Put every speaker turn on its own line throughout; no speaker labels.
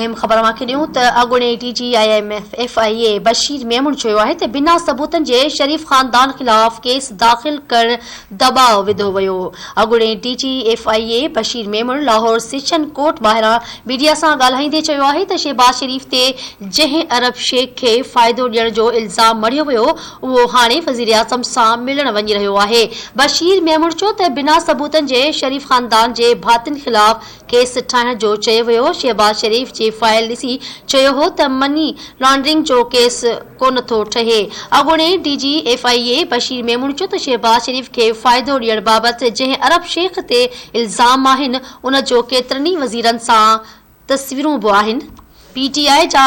اهم خبر اوهان کي ڏيون ته اڳوڻي D G I M F F I A Bashir Memon چيو آهي ته بنا ثبوتن جي شريف خاندان خلاف ڪيس داخل ڪرڻ دٻاء وڌو ويو. اڳوڻي D G F I A Bashir Memon Lahore session court ٻاهران ميڊيا سان ڳالهائيندي چيو آهي ته شهباز شريف تي جنهن عرب شيخ کي فائدو ڏيڻ جو الزام مڙهيو ويو اهو هاڻي وزيراعظم سان ملڻ وڃي رهيو آهي. بشير ميمڻ چيو ته بنا ثبوتن جي شريف خاندان جي ڀاتين خلاف ڪيس ٺاهڻ جو چيو ويو، شهباز شريف جي فائل ڏسي چيو هو ته مني لانڊرنگ جو ڪيس ڪونه ٿو ٺهي. اڳوڻي D G F I A Bashir Memon چيو ته شهباز شريف کي فائدو ڏيڻ بابت جنهن عرب شيخ تي الزام آهن ان جو ڪيترن ئي وزيرن سان تصويرون به آهن. پي ٽي آء جا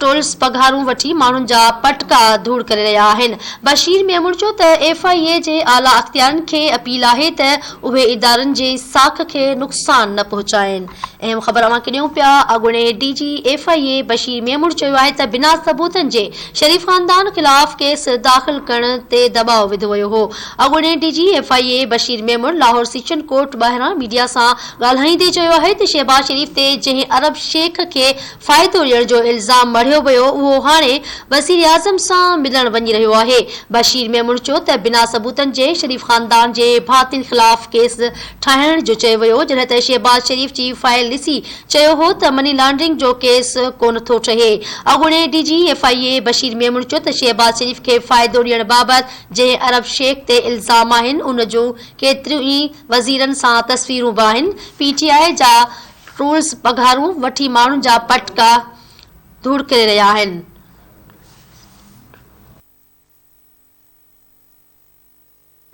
ٽولز پگهارون وٺي ماڻهن جا پٽڪا ڌوڙ ڪري رهيا آهن. بشير ميمڻ چيو ته ايف I اي جي اعليٰ اختيارين کي اپيل آهي ته اهي ادارن جي ساک کي نقصان نه پهچائين. اهم خبر اوهان کي ڏيون پيا اڳوڻي D G F I A Bashir Memon چيو آهي ته بنا ثبوتن جي شريف خاندان خلاف ڪيس داخل ڪرڻ تي دٻاء وڌو ويو هو. اڳوڻي D G F I A Bashir Memon Lahore session court ٻاهران ميڊيا سان ڳالهائيندي چيو آهي ته شهباز شريف تي جنهن عرب شيخ کي فائدو ڏيڻ جو الزام مڙهيو ويو اهو هاڻي وزيراعظم سان ملڻ وڃي رهيو آهي. بشير ميمڻ چيو ته بنا ثبوتن جي شريف خاندان جي ڀاتين خلاف ڪيس ٺاهڻ جو چيو ويو جڏهن ته شهباز شريف جي فائل ڏسي چيو هو ته مني لانڊرنگ جو ڪيس ڪونه ٿو ٺهي. اڳوڻي D G F I A Bashir Memon چيو ته شهباز شريف کي فائدو ڏيڻ بابت جنهن عرب شيخ تي الزام آهن ان جون ڪيتريون ئي وزيرن سان تصويرون به آهن، پي ٽي آء جا ٽرولز پگهارون وٺي ماڻهن جا پٽڪا ڌوڙ ڪري رهيا آهن.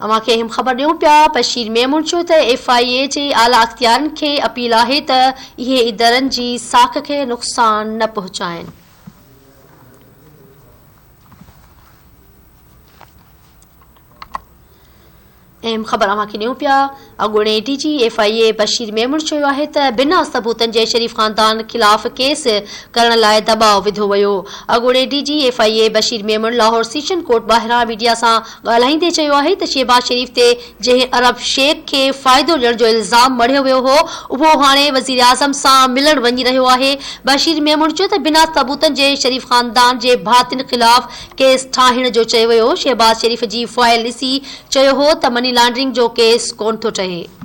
اوهان کي اهم خبر ڏيون پيا، بشير ميمڻ چيو ته ايف I اي جي اعليٰ اختيارين کي اپيل آهي ته اهي ادارن جي ساک کي نقصان نه پهچائين. اهم خبر اوهان کي ڏيون پيا، اڳوڻي D G F I A Bashir Memon چيو آهي ته بنا ثبوتن جي شريف خاندان خلاف ڪيس ڪرڻ لاء دٻاء وڌو ويو. اڳوڻي D G F I A Bashir Memon Lahore session court ٻاهران ميڊيا سان ڳالهائيندي چيو آهي ته شهباز شريف تي جنهن عرب شيخ کي فائدو ڏيڻ جو الزام مڙهيو ويو هو اهو هاڻي وزيراعظم سان ملڻ وڃي رهيو آهي. بشير ميمڻ چيو ته بنا ثبوتن جي شريف خاندان جي ڀاتين خلاف ڪيس ٺاهڻ جو چيو ويو، شهباز شريف جي فائل ڏسي چيو هو ته مني لانڊرنگ جو ڪيس ڪونه ٿو ٺهي.